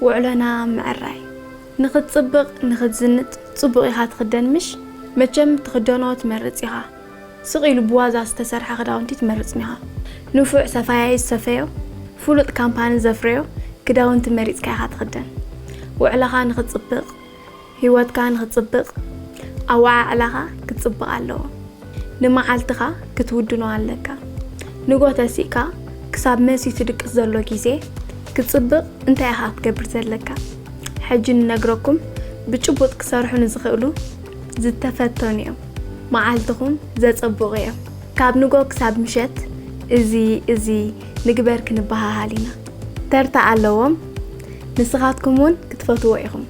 ውዕሎና ምዕራይ። ንኽትጽብቕ፣ ንኽትዝንጥ ጽቡቕ ኢኻ ትኽደን ምሽ? መቸም ትኽደኖ ትመርጽ ኢኻ። ስቕ ኢሉ ብዋዛ ዝተሰርሐ ክዳውንቲ ትመርጽ ኢኻ። ንፉዕ ሰፋያይ ዝሰፈዮ፣ ፍሉጥ ካምፓኒ ዘፍረዮ ክዳውንቲ መሪጽካ ኢኻ ትኽደን። ውዕሎኻ ንኽትጽብቕ፣ ህይወትካ ንኽትጽብቕ፣ ኣወዓዕላኻ ክትጽብቕ ኣለዎ። ንመዓልትኻ ክትውድኖ ኣለካ። ንጎ ተሲእካ ክሳብ መሲ ትድቅስ ዘሎ ግዜ ክትጽብቕ እንታይ ኢኻ ክትገብር ዘለካ? ሕጂ ንነግረኩም ብጭቡጥ ክሰርሑ ንዝኽእሉ ዝተፈተኑ እዮም። መዓልትኹም ዘጸብቑ እዮም። ካብ ንጎ ክሳብ ምሸት እዚ፣ እዚ ንግበር ክንበሃሃል ኢና። ተርታ ኣለዎም። ንስኻትኩም እውን ክትፈትዎ ኢኹም።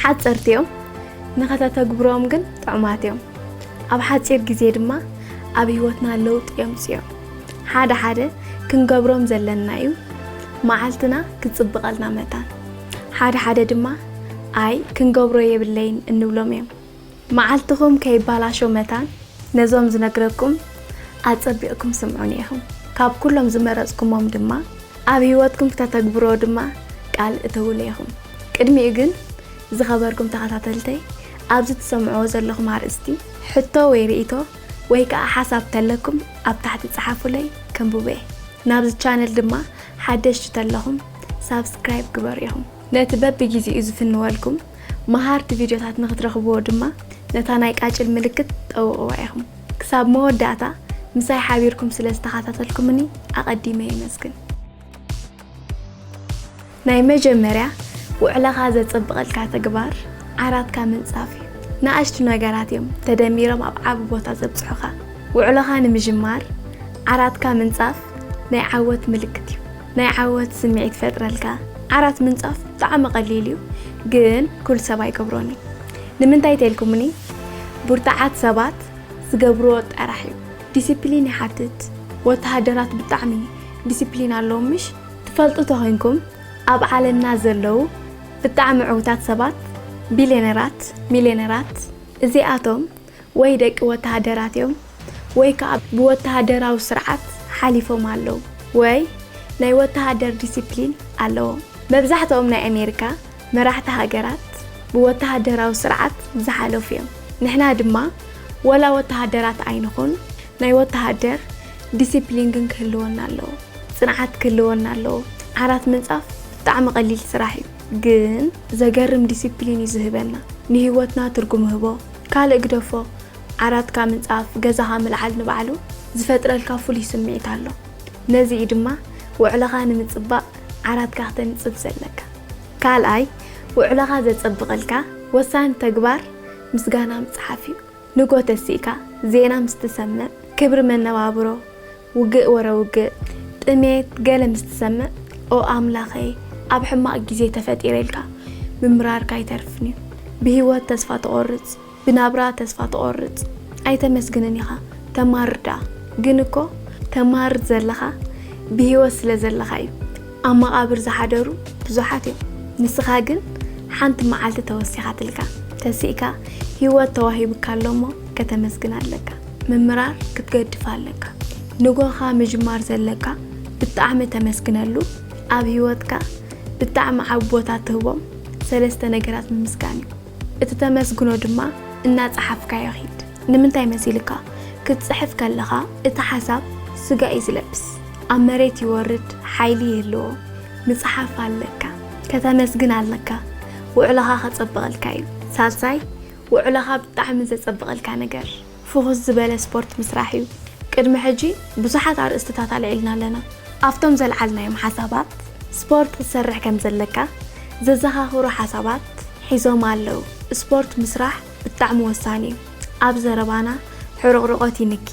ሓጸርቲ እዮም። ንኸተተግብሮም ግን ጥዑማት እዮም። ኣብ ሓጺር ግዜ ድማ ኣብ ህይወትና ለውጢ የምጽኡ እዮም። ሓደ ሓደ ክንገብሮም ዘለና እዩ። መዓልትና ክጽብቐልና መታን። ሓደ ሓደ ድማ ኣይ ክንገብሮ የብለይን እንብሎም እዮም። መዓልትኹም ከይባላሾ መታን ነዞም ዝነግረኩም ኣጸቢቕኩም ስምዑኒ ኢኹም። ካብ ኩሎም ዝመረጽኩሞም ድማ ኣብ ህይወትኩም ክተተግብሮ ድማ ቃል እተውሉ ኢኹም። ቅድሚኡ ግን ዝኸበርኩም ተኸታተልተይ ኣብዚ ትሰምዕዎ ዘለኹም ኣርእስቲ ሕቶ ወይ ርእይቶ ወይ ከዓ ሓሳብ ተለኩም ኣብ ታሕቲ ጸሓፉለይ ከንብቦ እየ። ናብዚ ቻነል ድማ ሓደሽቲ ተለኹም ሳብስክራይብ ግበሩ ኢኹም። ነቲ በብግዜኡ ዝፍንወልኩም መሃርቲ ቪድዮታት ንክትረኽብዎ ድማ ነታ ናይ ቃጭል ምልክት ጠውቕዋ ኢኹም። ክሳብ መወዳእታ ምሳይ ሓቢርኩም ስለ ዝተኸታተልኩምኒ ኣቐዲመ የመስግን። ናይ መጀመርያ ውዕለኻ ዘጸብቐልካ ተግባር ዓራትካ ምንጻፍ እዩ። ንኣሽቱ ነገራት እዮም ተደሚሮም ኣብ ዓቢ ቦታ ዘብጽሑኻ። ውዕሎኻ ንምጅማር ዓራትካ ምንጻፍ ናይ ዓወት ምልክት እዩ። ናይ ዓወት ስምዒት ይፈጥረልካ። ዓራት ምንጻፍ ብጣዕሚ ቀሊል እዩ፣ ግን ኩሉ ሰብ ኣይገብሮን እዩ። ንምንታይ ተልኩምኒ? ብርቱዓት ሰባት ዝገብርዎ ጥራሕ እዩ። ዲሲፕሊን ይሓትት። ወተሃደራት ብጣዕሚ ዲሲፕሊን ኣለዎም ምሽ? ትፈልጡ ተኾይንኩም ኣብ ዓለምና ዘለዉ ብጣዕሚ ዕውታት ሰባት ቢልዮነራት፣ ሚልዮነራት፣ እዚኣቶም ወይ ደቂ ወተሃደራት እዮም ወይ ከዓ ብወተሃደራዊ ስርዓት ሓሊፎም ኣለዉ ወይ ናይ ወተሃደር ዲሲፕሊን ኣለዎም። መብዛሕትኦም ናይ ኣሜሪካ መራሕቲ ሃገራት ብወተሃደራዊ ስርዓት ዝሓለፉ እዮም። ንሕና ድማ ወላ ወተሃደራት ኣይንኹን ናይ ወተሃደር ዲሲፕሊን ግን ክህልወና ኣለዎ። ጽንዓት ክህልወና ኣለዎ። ዓራት ምንጻፍ ብጣዕሚ ቀሊል ስራሕ እዩ፣ ግን ዘገርም ዲሲፕሊን እዩ ዝህበና። ንህይወትና ትርጉም ይህቦ። ካልእ ግደፎ፣ ዓራትካ ምንጻፍ፣ ገዛኻ ምልዓል ንባዕሉ ዝፈጥረልካ ፍሉይ ስምዒት ኣሎ። ነዚ እዩ ድማ ውዕለኻ ንምጽባቕ ዓራትካ ክተንጽፍ ዘለካ። ካልኣይ፣ ውዕለኻ ዘጸብቐልካ ወሳኒ ተግባር ምስጋና ምጽሓፍ እዩ። ንጎ ተሲእካ ዜና ምስ ትሰምዕ፣ ክብሪ መነባብሮ፣ ውግእ ወረ ውግእ፣ ጥሜት ገለ ምስ ትሰምዕ፣ ኦ ኣምላኸይ፣ ኣብ ሕማቕ ግዜ ተፈጢረ ኢልካ ምምራርካ ኣይተርፍን እዩ። ብህይወት ተስፋ ትቖርጽ፣ ብናብራ ተስፋ ትቖርጽ፣ ኣይተመስግንን ኢኻ፣ ተማርር ደኣ። ግን እኮ ተማርር ዘለኻ ብህይወት ስለ ዘለኻ እዩ። ኣብ መቓብር ዝሓደሩ ብዙሓት እዮም። ንስኻ ግን ሓንቲ መዓልቲ ተወሲኻትልካ፣ ተሲእካ፣ ህይወት ተዋሂቡካ ኣሎ እሞ ከተመስግን ኣለካ። ምምራር ክትገድፍ ኣለካ። ንጎኻ ምጅማር ዘለካ ብጣዕሚ ተመስግነሉ። ኣብ ህይወትካ ብጣዕሚ ዓቢ ቦታ ትህቦም ሰለስተ ነገራት ምምስጋን እዩ። እቲ ተመስግኖ ድማ እናጸሓፍካዮ ኺድ። ንምንታይ መሲልካ? ክትጽሕፍ ከለኻ እቲ ሓሳብ ስጋ እዩ ዝለብስ። ኣብ መሬት ይወርድ፣ ሓይሊ ይህልዎ። ምጽሓፍ ኣለካ። ከተመስግን ኣለካ። ውዕሎኻ ከጸብቐልካ እዩ። ሳልሳይ፣ ውዕሎኻ ብጣዕሚ ዘጸብቐልካ ነገር ፍኹስ ዝበለ ስፖርት ምስራሕ እዩ። ቅድሚ ሕጂ ብዙሓት ኣርእስትታት ኣልዒልና ኣለና። ኣብቶም ዘልዓልናዮም ሓሳባት፣ ስፖርት ክትሰርሕ ከም ዘለካ ዘዘኻኽሩ ሓሳባት ሒዞም ኣለዉ። ስፖርት ምስራሕ ብጣዕሚ ወሳኒ እዩ። ኣብ ዘረባና ሕርቕርቖት ይንኪ፣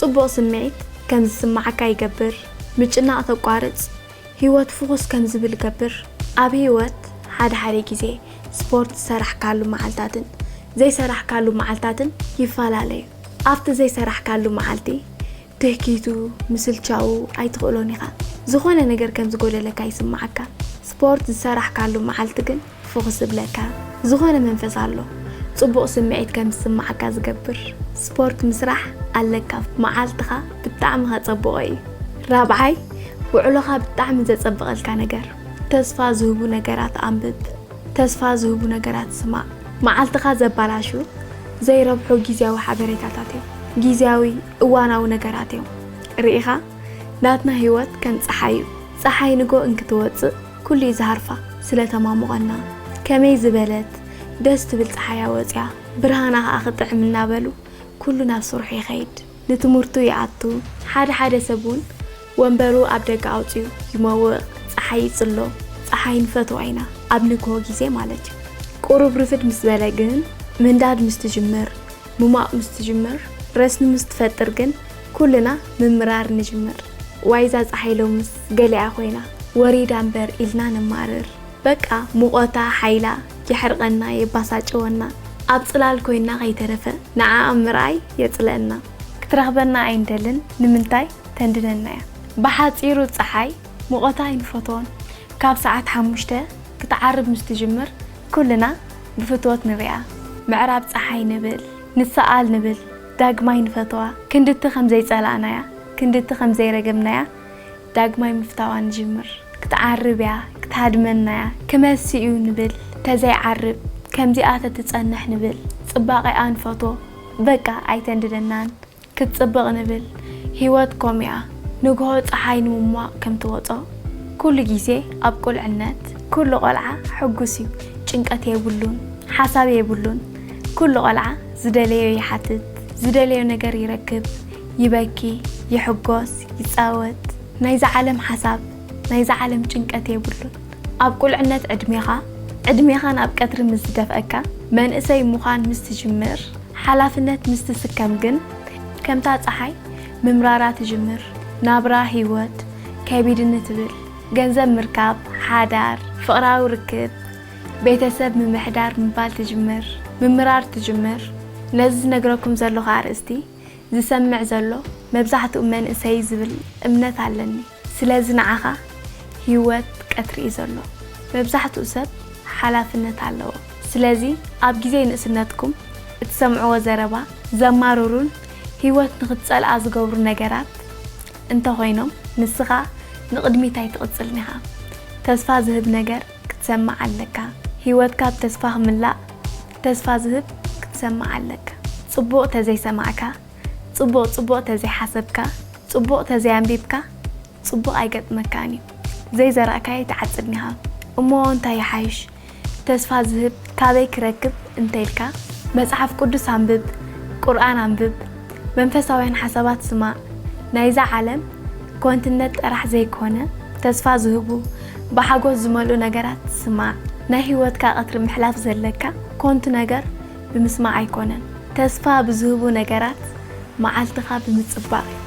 ጽቡቕ ስምዒት ከም ዝስምዓካ ይገብር፣ ምጭናቕ ተቋርጽ፣ ህይወት ፍኹስ ከም ዝብል ይገብር። ኣብ ህይወት ሓደ ሓደ ግዜ ስፖርት ዝሰራሕካሉ መዓልታትን ዘይሰራሕካሉ መዓልታትን ይፈላለ እዩ። ኣብቲ ዘይሰራሕካሉ መዓልቲ ትህኪቱ፣ ምስልቻው ኣይትኽእሎን ኢኻ። ዝኾነ ነገር ከም ዝጎደለካ ይስምዓካ። ስፖርት ዝሰራሕካሉ መዓልቲ ግን ፍኹስ ዝብለካ ዝኾነ መንፈስ ኣሎ። ጽቡቕ ስምዒት ከም ዝስምዓካ ዝገብር ስፖርት ምስራሕ ኣለካ። መዓልትኻ ብጣዕሚ ከጸብቖ እዩ። ራብዓይ፣ ውዕሎኻ ብጣዕሚ ዘጸብቐልካ ነገር። ተስፋ ዝህቡ ነገራት ኣንብብ። ተስፋ ዝህቡ ነገራት ስማዕ። መዓልትኻ ዘባላሹ ዘይረብሑ ግዜያዊ ሓበሬታታት እዮም። ግዜያዊ እዋናዊ ነገራት እዮም። ርኢኻ? ናትና ህይወት ከም ጸሓይ እዩ። ጸሓይ ንጎ እንክትወጽእ ኩሉ እዩ ዝሃርፋ። ስለ ተማሙቐና፣ ከመይ ዝበለት ደስ ትብል ጸሓያ ወጽያ፣ ብርሃና ከኣ ክጥዕም እናበሉ ኩሉ ናብ ስርሑ ይኸይድ። ንትምህርቱ ይኣቱ። ሓደ ሓደ ሰብ እውን ወንበሩ ኣብ ደገ ኣውጺኡ ይመውቕ፣ ጸሓይ ይጽሎ። ጸሓይ ንፈትዋ ኢና፣ ኣብ ንግሆ ግዜ ማለት እዩ። ቁሩብ ርፍድ ምስ በለ ግን፣ ምንዳድ ምስ ትጅምር፣ ምሟቕ ምስ ትጅምር፣ ረስኒ ምስ ትፈጥር ግን፣ ኩልና ምምራር ንጅምር። ዋይዛ ጸሓይ ሎምስ ገሊኣ ኮይና፣ ወሪዳ እምበር ኢልና ነማርር። በቃ፣ ሙቐታ፣ ሓይላ፣ የሕርቐና፣ የባሳጭወና። ኣብ ጽላል ኮይና ከይተረፈ፣ ንዓኣ ምርኣይ የጽልኣና። ክትረኽበና ኣይንደልን፣ ንምንታይ? ተንድደና እያ። ብሓጺሩ፣ ጸሓይ ሙቐታ ኣይንፈትዎን። ካብ ሰዓት ሓሙሽተ ክትዓርብ ምስ ትጅምር፣ ኩልና ብፍትወት ንሪኣ። ምዕራብ ጸሓይ ንብል፣ ንሰኣል ንብል፣ ዳግማይ ንፈትዋ። ክንድቲ ከም ዘይጸላእናያ፣ ክንድቲ ከም ዘይረገምናያ፣ ዳግማይ ምፍታዋ ንጅምር። ክትዓርብ እያ፣ ክትሃድመና እያ፣ ክመሲ እዩ ንብል። ተዘይዓርብ፣ ከምዚኣ ተትጸንሕ ንብል። ጽባቐኣ ንፈትዎ፣ በቃ ኣይተንድደናን። ክትጽብቕ ንብል። ህይወት ከምኡ እያ፣ ንግሆ ጸሓይ ንምሟቕ ከም ትወጾ። ኩሉ ግዜ ኣብ ቁልዕነት፣ ኩሉ ቆልዓ ሕጉስ እዩ፣ ጭንቀት የብሉን፣ ሓሳብ የብሉን። ኩሉ ቆልዓ ዝደለዮ ይሓትት፣ ዝደለዮ ነገር ይረክብ፣ ይበኪ፣ ይሕጎስ፣ ይጻወት። ናይዛ ዓለም ሓሳብ፣ ናይዛ ዓለም ጭንቀት የብሉን። ኣብ ቁልዕነት ዕድሜኻ፣ ዕድሜኻ ናብ ቀትሪ ምስ ዝደፍአካ፣ መንእሰይ ምዃን ምስ ትጅምር፣ ሓላፍነት ምስ ትስከም ግን፣ ከምታ ጸሓይ ምምራራ ትጅምር። ናብራ፣ ህይወት፣ ከቢድኒ ትብል። ገንዘብ ምርካብ፣ ሓዳር፣ ፍቕራዊ ርክብ፣ ቤተሰብ ምምሕዳር ምባል ትጅምር። ምምራር ትጅምር። ነዚ ዝነግረኩም ዘለኹ ኣርእስቲ ዝሰምዕ ዘሎ መብዛሕትኡ መንእሰይ ዝብል እምነት ኣለኒ። ስለዚ ንዓኻ ህይወት ቀትሪ እዩ ዘሎ። መብዛሕትኡ ሰብ ሓላፍነት ኣለዎ። ስለዚ ኣብ ግዜ ንእስነትኩም እትሰምዕዎ ዘረባ፣ ዘማርሩን ህይወት ንኽትጸልኣ ዝገብሩ ነገራት እንተኾይኖም፣ ንስኻ ንቕድሚት ኣይትቕጽልን ኢኻ። ተስፋ ዝህብ ነገር ክትሰምዕ ኣለካ። ህይወትካ ብተስፋ ክምላእ ተስፋ ዝህብ ክትሰምዕ ኣለካ። ጽቡቕ ተዘይሰማዕካ፣ ጽቡቕ ጽቡቕ ተዘይሓሰብካ፣ ጽቡቕ ተዘይኣንቢብካ፣ ጽቡቕ ኣይገጥመካን እዩ። ዘይዘራእካዮ ትዓጽድ ኢኻ። እሞ እንታይ ይሓይሽ? ተስፋ ዝህብ ካበይ ክረክብ እንተ ኢልካ፣ መጽሓፍ ቅዱስ ኣንብብ፣ ቁርኣን ኣንብብ፣ መንፈሳውያን ሓሳባት ስማዕ። ናይዛ ዓለም ኮንትነት ጥራሕ ዘይኮነ፣ ተስፋ ዝህቡ፣ ብሓጎስ ዝመልኡ ነገራት ስማዕ። ናይ ህይወትካ ቀትሪ ምሕላፍ ዘለካ ኮንቱ ነገር ብምስማዕ ኣይኮነን። ተስፋ ብዝህቡ ነገራት መዓልትኻ ብምጽባቕ እዩ።